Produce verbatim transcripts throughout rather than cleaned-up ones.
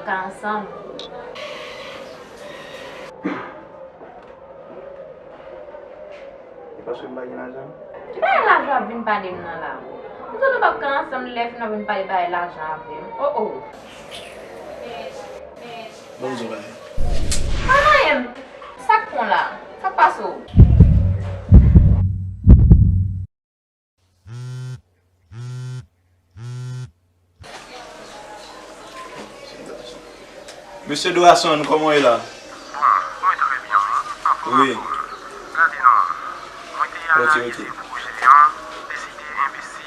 Ka ansanm. E paske m pa gen lajan? Ki bagay lajan w ap vin pale m nan la? M di w nou p ap ka ansanm, lè fini w ap vin pale bagay lajan avè m. Oh, oh. Ban m di w bagay. Pa manyen m. Sa k pran w la? Sa k pase w? Mesye Dorason, kòman w ye la? Bon, mwen trè byen, wi. Anfòm, wi. Anfòm. Gade non, mwen te analize pwojè an, deside envesti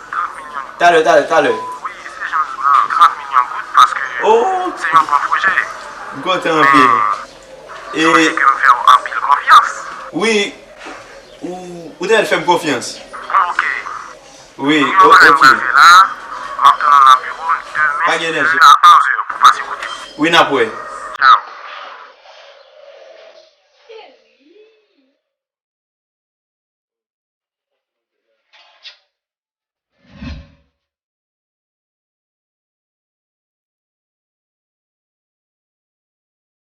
trant milyon goud. Talè, talè, talè. Wi, se jan m di w la, trant milyon goud, paske se yon bon pwojè. M kontan anpil. Men, e, se vre ke m fè w anpil konfyans. Wi, ou, ou te mèt fè m konfyans. Bon, oke. Wi, o-, oke. Mwen gen yon bagay mwen pral fè la, m ap tann ou nan biwo m demen, pa gen danje, de a onzè, pou w pase kote m. Wi, n ap wè.